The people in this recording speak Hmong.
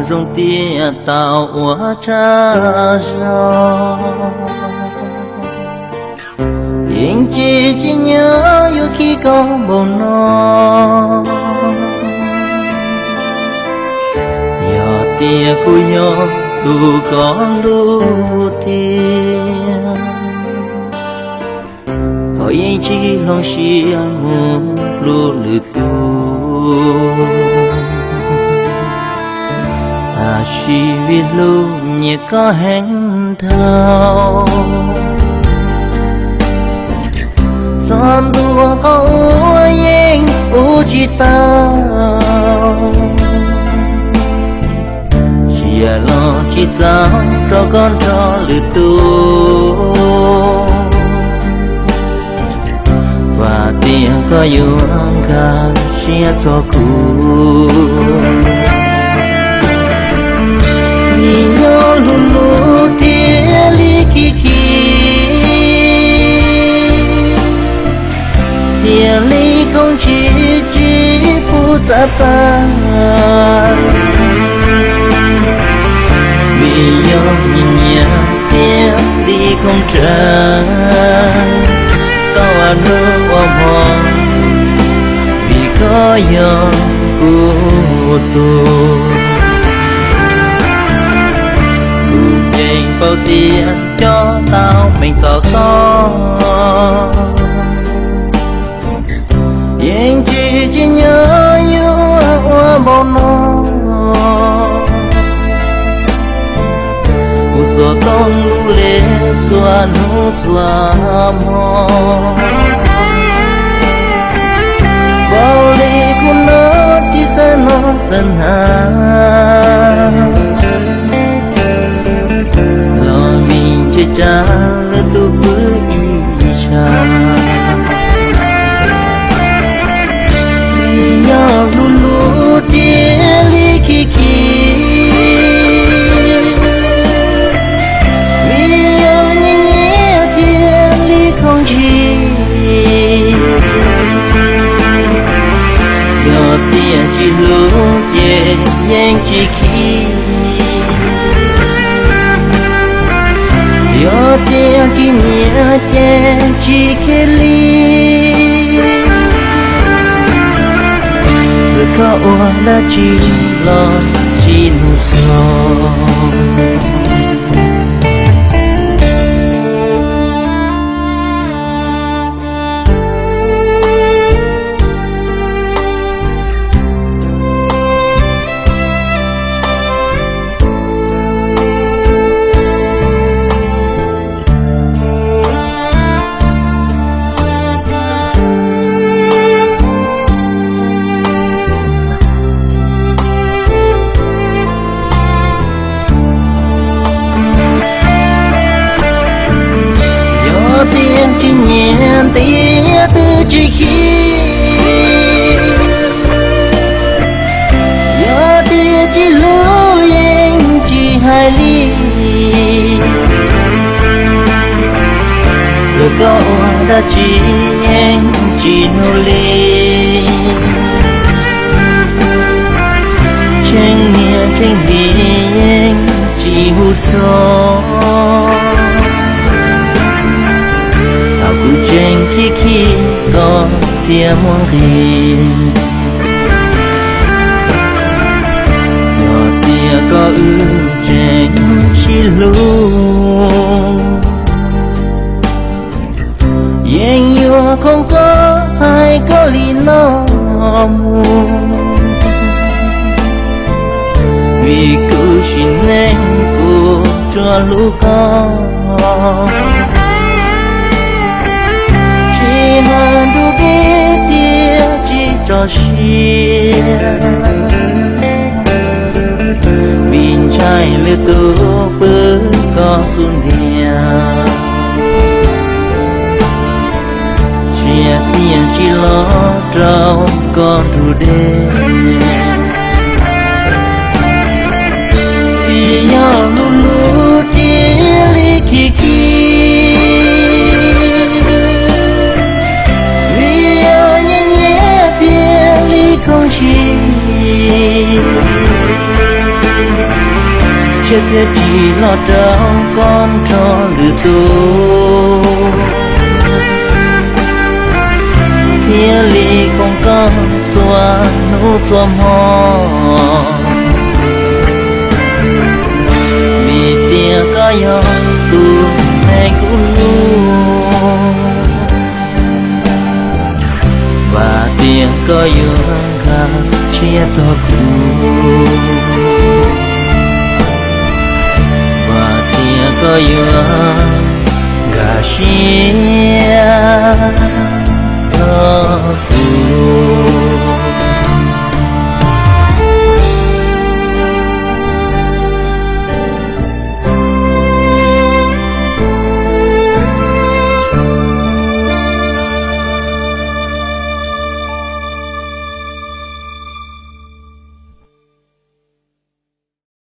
Zoo tias tau ua tsaug zog, yeej tsis tsim nyog yuav khib koj npaum no. Yog tias kuv yog tus koj hlub tiag, koj yeej tsis hloov siab mus hlub lwm tus. Tab sis vim hlub nyiam koj heev dhau, txog ntua qhov uas yeej ua tsis tau, sia los tsis txaus rau koj nrog lwm tus. Vam tias koj yuav nkag siab txog kuv, vim yog hlub hlub thiaj li khib khib, thiaj li khoov ntshis tsis pub txav tag. Vim yog nyiam nyiam thiaj li khoov nrawm, tau ua hnub ua hmo, vim koj yog kuv tus. Kuv yeej paub tias coj tau meej txog koj, yeej tsis tsim nyog yuav ua npaum no. Kuv xuas tooj lub le txhua hnub txhua hmo, npaum li kuv no tsis txawj noj txawj hnav, los vim ntshe tsam lwm tus pw ib tsham. Vim yog hlub hlub thiaj li khib khib, vim yog nyiam nyiam thiaj li khoov ntshis. Yog tias tsis hlub ces yeej tsis khib, yog tias tsis nyiam ces tsis khib li. Txawm koj ua dab tsi los tsis hnov txog. Yog tias tsis nyiam tias twb tsis khib, yog tias tsis hlub yeej tsis hais li. Txawm koj ua dab tsi yeej tsis hnov li. Tseeb niam tseeb txiv yeej tsis hu txog, thaum kuv tseem khib khib koj thiaj muaj nqis. Yog tias koj wb tseem sib hlub, yeej yuav khoom koj hais koj li no mus, vim kuv sim neej kuv tsuas hlub koj. Tsis hais ntuj deb thiab tsis tso siab, vim ntshai lwm tus pw koj xub ntiag. Tsis tias tsis los rau koj nrug deb, vim yog hlub hlub thiaj li khib khib, vim yog nyiam nyiam thiaj li khoov ntshis. thiaj tsis los rau koj nrog lwm tus, thiaj li koom koj txhua hnub txhua hmo. Vim tias koj yog tus neeg kuv hlub, vam tias koj yuav nkag siab txog kuv, vam tias koj yuav nkag siab txog kuv.